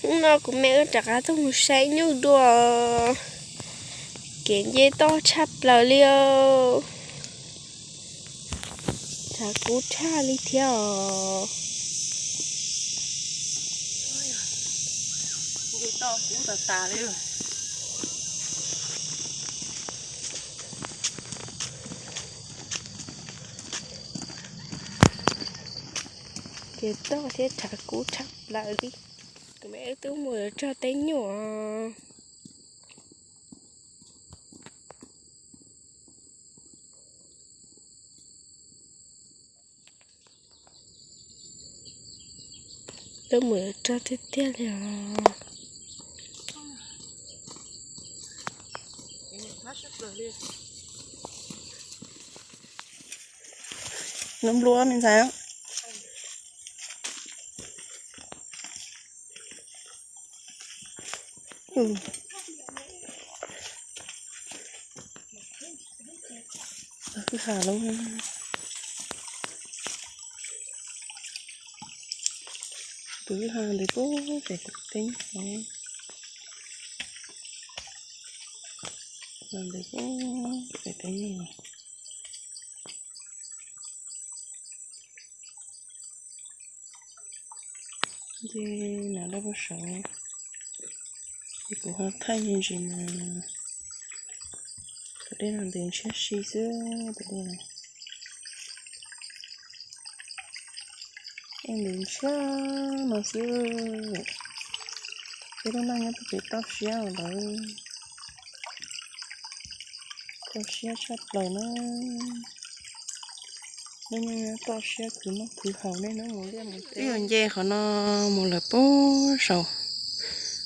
Hnub no kuv me wb rov qab tuaj mus saib nyuj dua, kev nce toj tshaj plaws li os. Tshav kub tshaj li thiab os. Kev toj thiab tshav kub tshaj plaws li. Kuv me wb twb mus txog teb nyuam. Twb mus txog tiag tiag li os. Nplua nplua me ntxhais. Kwj ha lawm. Tus kwj ha ntawd puag pem teb, ntawd puag pem teb. Nce no dab pub saud, ces kuv ho thaij me ntsis mas tus dej no ntev ntshiab si xwb tus dej no. Dej ntev ntshiab no xwb. Peb lub neej nyob puag pem toj siab lawm. Toj siab tshaj plaws na. Lub neej nyob toj siab khwv noj khwv haus nej hnub mus liaj mus teb. Wb yuav nce qhov no mus lawm puag saum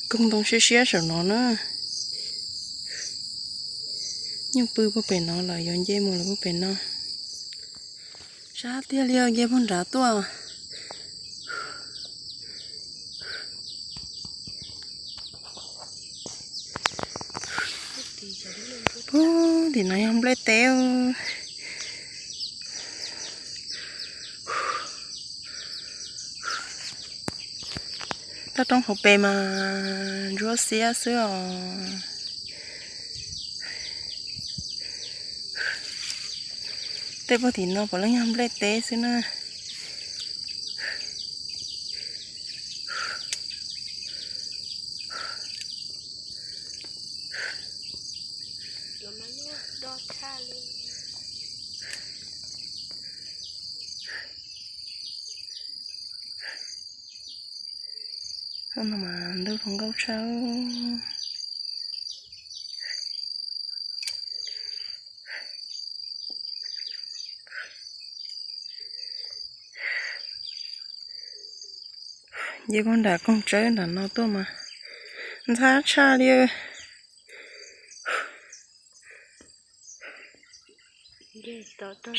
koog ntoo siab siab saum no na. Nyuj pw puag pem no lawm, yuav nce mus lawm puag pem no. Sab tiag li, nce puag nrad tuaj. Puag tim no yog nplej teb. Toj roob hauv pes mas ntsuab xiab xwb os. Tej puag tim no puav leej yog nplej teb xwb na. Hnub no mas ntuj zoo nkauj tshaj. Nce puag nram koog tsawb nram no tuaj mas ntxhab tshaj li.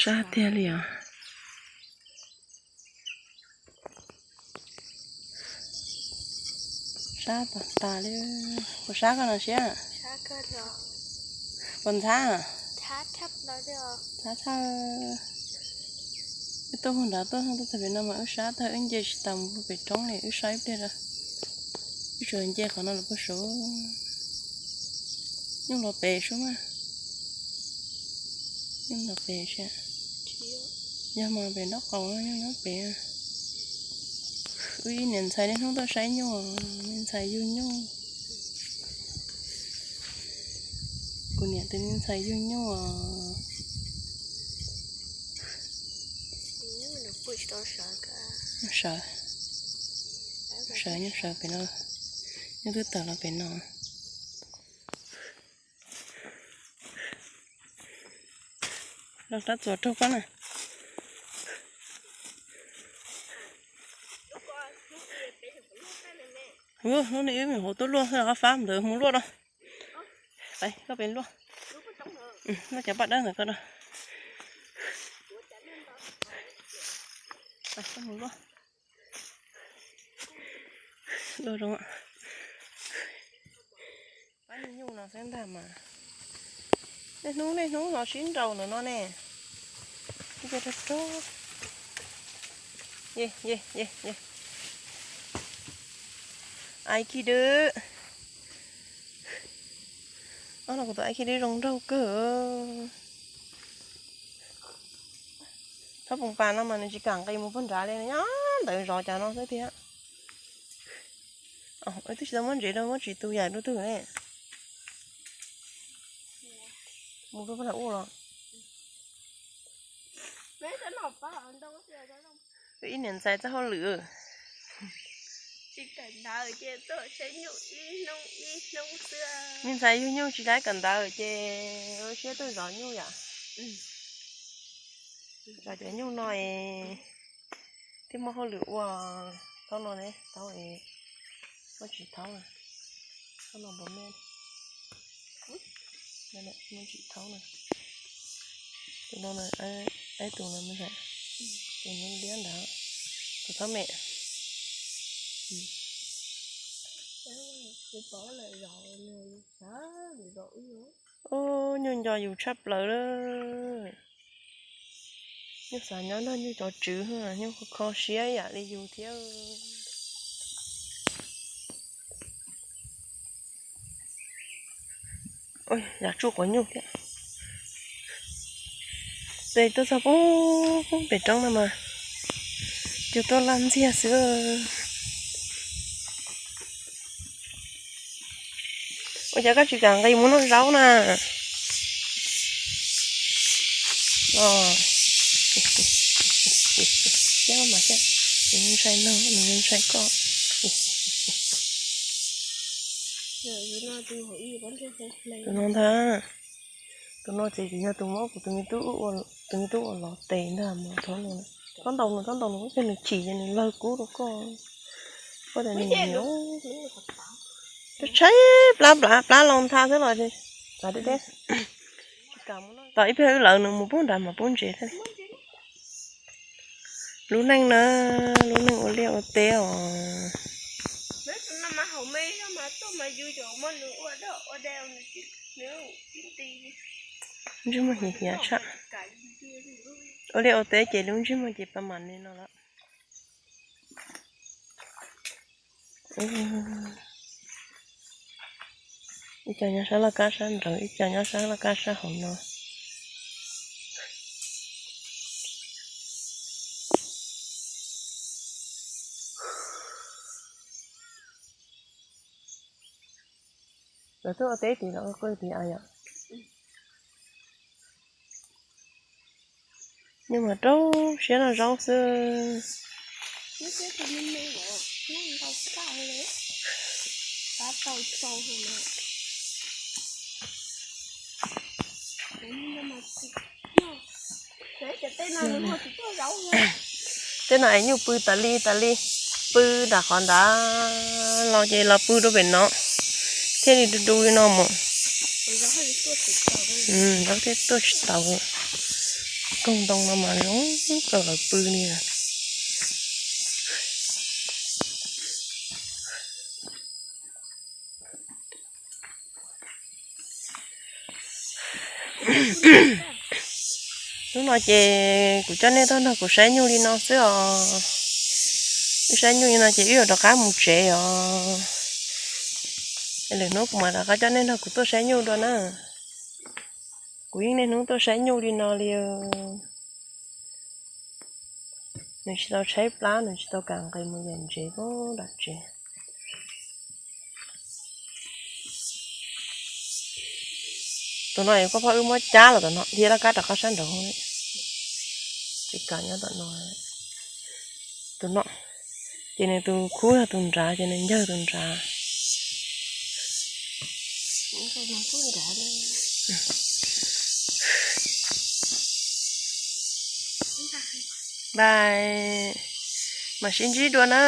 Sab tiag li os. Sab tas tas li. Puas sab koj no siab? Puas ntxhab? Ntxhab tshaj. Wb tuaj puag nrad tuaj, tuaj txog pem no mas wb sab tag, wb nce tsis tau mus puag pem roob li, wb sab ib pliag rau. Wb tsuas nce qhov no los puag saud. Nyuj los pem sub mas. Nyuj los pem sab. Yog mas pem nraub qaum no, nyuj nyob pem. Wb ib niam ntxhais niaj hnub tuaj saib nyuj, niam ntxhais yug nyuj. Kuv niam tus niam ntxhais yug nyuj os. Sawv, sawv nyuj sawv pem no, nyuj twb tawm los pem no. Los rab txuas raug koj na. Hnub no wb mus hauv tuaj luaj, qab fab ntawd mus luaj no. Koj pem luaj. Luaj cov paj dawb ntawd koj no. Koj mus luaj. Luaj zoo. Pab nyuj no xwb ntag mas. Niaj hnub niaj hnub los sib nraus ntawm no ne. Rog rog. Ye ye ye ye. Ai khi dwb. Ob no kuv tus ai khi dwb zoo nraug kawg. Tsob poom pas no mas nws tsis kam nqis mus puag nrad li, nyob ntawd zov cas no xwb tiag. Wb twb tsis tau muab ntsev rau, muab tsis tu yam rau twg ne. Mus rau puag nrad ua los. Ib niam ntxhais txoj hauj lwm. Me ntxhais yug nyuj tsis laib kawm ntawv ces ua siab tuaj zov nyuj yom. Zov cov nyuj no es thiaj muaj hauj lwm ua. Thaub no ne, thaub es muab tsis thaub na. Thaub no npam me, muab tsis thaub na. Tus no, tus no me ntxhais, tus no liab ntawd, tus thaub me. Nyuj nco yus tshaj plaws lawm. Nyuj xav nyob nrog nyuj cov tswv, nyuj kho siab yam li yus thiab. Yam tsuj quav nyuj thiab. Tes tuaj txog pem roob no mas cug tuaj laj ntxiag xwb. Ua cas koj tsis kam nqis mus noj zaub na? Nws ntshai no, nws ntshai koj. Tus no ntag, tus no ces yog tus mob kuv tus me tub ua los tes ntag mas thaub no. Thaub ntaus nws, thaub ntaus nws, ib pliag nws chim ces nws lawg kub rau koj. Koj tias nws nyiam. Tshaib plab plab plab los ntha xwb los txav deb deb. Tos ib pliag wb lawv nws mus pub nrad mas pub ntsev thiab. Lub neej na, lub neej ua liaj ua teb os. Ntsej muag hiav hiav tshaj. Ua liaj ua teb ces lub ntsej muag ces pas mam li no lawm. Ib co nyob sab laj kab sab nraud, ib co nyob sab laj kab sab hauv no. Lawv tuaj ua teb tid los qw tid yom. Nyuj mas rau siab noj zaub xwb. Tej no es nyuj pw tas li tas li, pw nram qhov nrad los ces los pw rau pem no, thiaj li du du li no mus. Zaub thiaj tuaj tsis tau. Koog ntoo no mas zoo kawg lawv pw li. Hnub no ces kuv coj nej tuaj nrog kuv saib nyuj li no xwb os. Wb saib nyuj li no ces wb yuav rov qab mus tsev os. Lwm hnub kuv mam rov qab coj nej nrog kuv tuaj saib nyuj dua na. Kuv yeej niaj hnub tuaj saib nyuj li no li. Nws tsis tau tshaib plab, nws tsis tau kam nqis mus yam ntsev puag nram tsev. Tus no es koj phob wb muab cab los tom no thiab laj kab rov qab sab nraud. Tsis kam nyob tom no. Tus no ces nws tus khub yog tus nrad ces nws ncawg tus nrad. Bye, mam sib ntsib dua na.